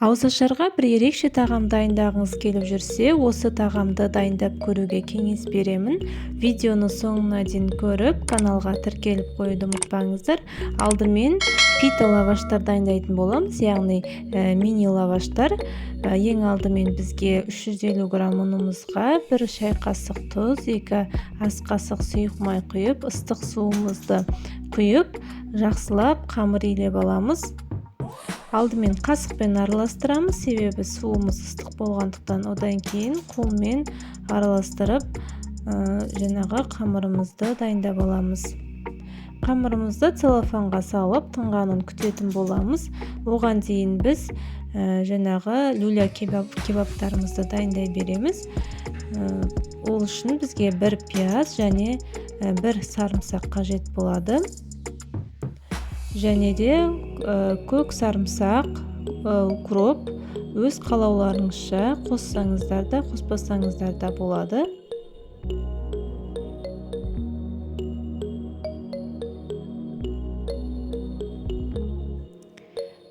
Ауызашарға бір ерекше тағам дайындағыңыз келіп жүрсе, осы тағамды дайындап көруге кеңес беремін. Видеоны соңына дейін көріп, каналға тіркеліп қоюды ұмытпаңыздар. Алдымен пита лаваштар дайындайтын боламыз, яғни мини лаваштар. Ең алдымен бізге 350 грамм ұнымызға 1 шай қасық тұз, 2 ас қасық сұйық май құйып, ыстық суымызды құйып, жақсылап қамыр илеп аламыз. Алдымен қасықпен араластырамыз, себебі суымыз ыстық болғандықтан. Одан кейін қолмен араластырып, жаңағы қамырымызды дайындап аламыз. Қамырымызды целлофанға салып, тынғанын күтетін боламыз. Оған дейін біз жаңағы люля кебабтарымызды дайындай береміз. Ол үшін бізге 1 пияз және 1 сарымсақ қажет болады. Және де көк сарымсақ, укроп өз қалауларыңызша қоссаңыздар да, қоспасаңыздар да болады.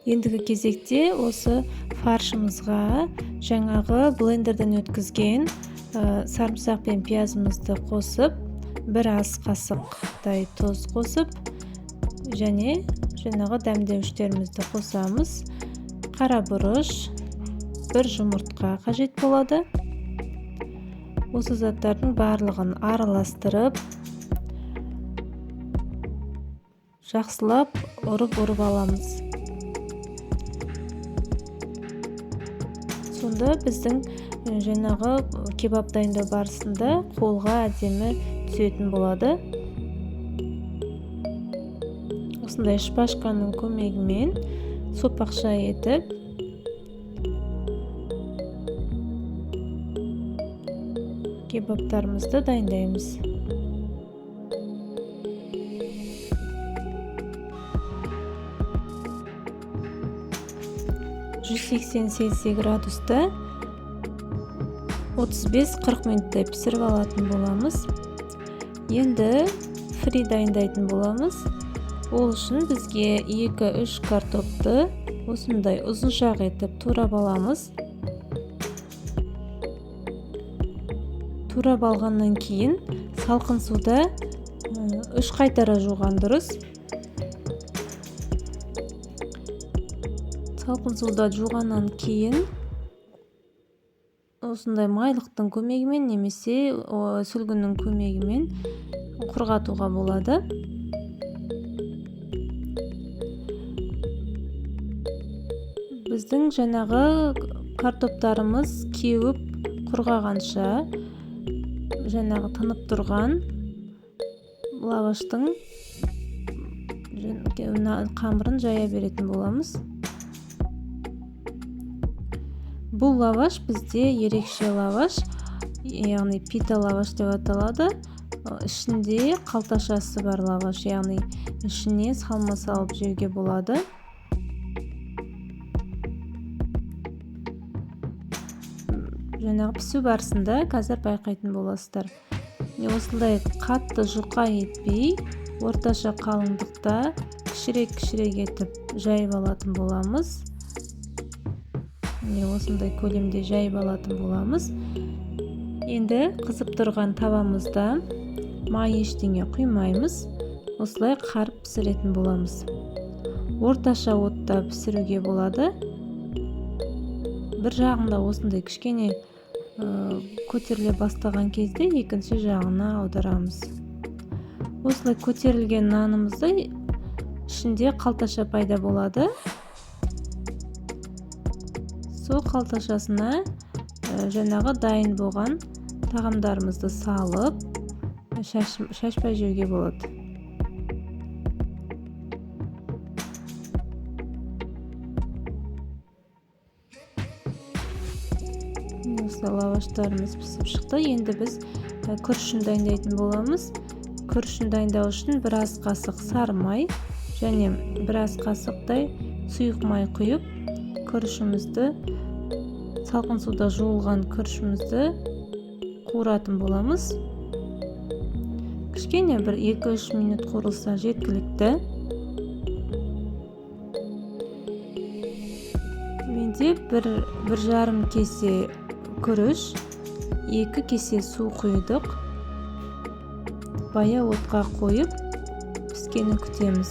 Ендігі кезекте осы фаршымызға жаңағы блендерден өткізген сарымсақ пен пиязымызды қосып, 1 ас қасықтай тұз қосып, және жаңағы дәмдеуіштерімізді қосамыз. Қара бұрыш, 1 жұмыртқа қажет болады. Осы заттардың барлығын араластырып, жақсылап ұрып-ұрып аламыз. Сонда біздің жаңағы кебаб дайындау барысында қолға әдемі түсетін болады. Осындай шпажканың көмегімен сопақша етіп кебабтарымызды дайындаймыз. Жүз сексен Цельсий градуста отыз бес қырық минуттай пісіріп алатын боламыз. Енді фри дайындайтын боламыз. Ол үшін бізге екі-үш картопты осындай ұзыншақ етіп турап аламыз. Турап алғаннан кейін салқын суда 3 қайтара жуған дұрыс. Салқын суда жуғаннан кейін осындай майлықтың көмегімен немесе сүлгінің көмегімен құрғатуға болады. Біздің жаңағы картоптарымыз кеуіп құрғағанша жаңағы тынып тұрған лаваштың қамырын жая беретін боламыз. Бұл лаваш бізде ерекше лаваш, яғни пита лаваш деп аталады. Ішінде қалташасы бар лаваш, яғни ішіне салма салып жеуге болады. Жаңағы пісу барысында қазір байқайтын боласыздар. Міне осындай қатты жұқа етпей, орташа қалыңдықта кішірек-кішірек етіп жайып алатын боламыз. Міне осындай көлемде жайып алатын боламыз. Енді қызып тұрған табамызда май ештеңе құймаймыз. Осылай қарып пісіретін боламыз. Орташа отта пісіруге болады. Бір жағында осындай кішкене көтеріле бастаған кезде екінші жағына аударамыз. Осылай көтерілген нанымызды ішінде қалташа пайда болады. Сол қалташасына жаңағы дайын болған тағамдарымызды салып, шашпай жеуге болады. Осылай лаваштарымыз пісіп шықты. Енді біз күрішін дайындайтын боламыз. Күрішін дайындау үшін бір ас қасық сары май және бір ас қасықтай сұйық май құйып, күрішімізді, салқын суда жуылған күрішімізді қуыратын боламыз. Кішкене бір екі-үш минут қуырылса жеткілікті. Менде 1,5 кесе күріш, 2 кесе су құйдық. Баяу отқа қойып, піскенін күтеміз.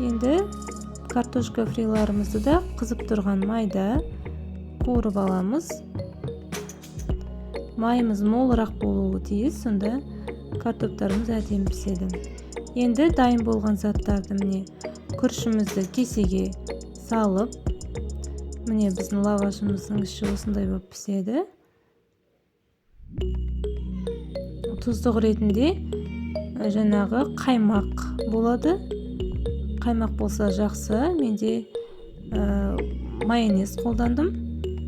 Енді картошка фриларымызды да қызып тұрған майда қуырып аламыз. Майымыз молырақ болуы тиіс, сонда картоптарымыз әдемі піседі. Енді дайын болған заттарды міне күрішімізді кесеге салып, міне біздің лавашымыздың іші осындай болып піседі. Тұздық ретінде жаңағы қаймақ болады. Қаймақ болса жақсы, менде майонез қолдандым.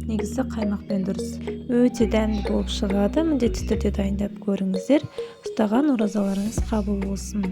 Негізі қаймақпен дұрыс. Өте дәмді болып шығады. Міндетті түрде дайындап көріңіздер. Ұстаған оразаларыңыз қабыл болсын.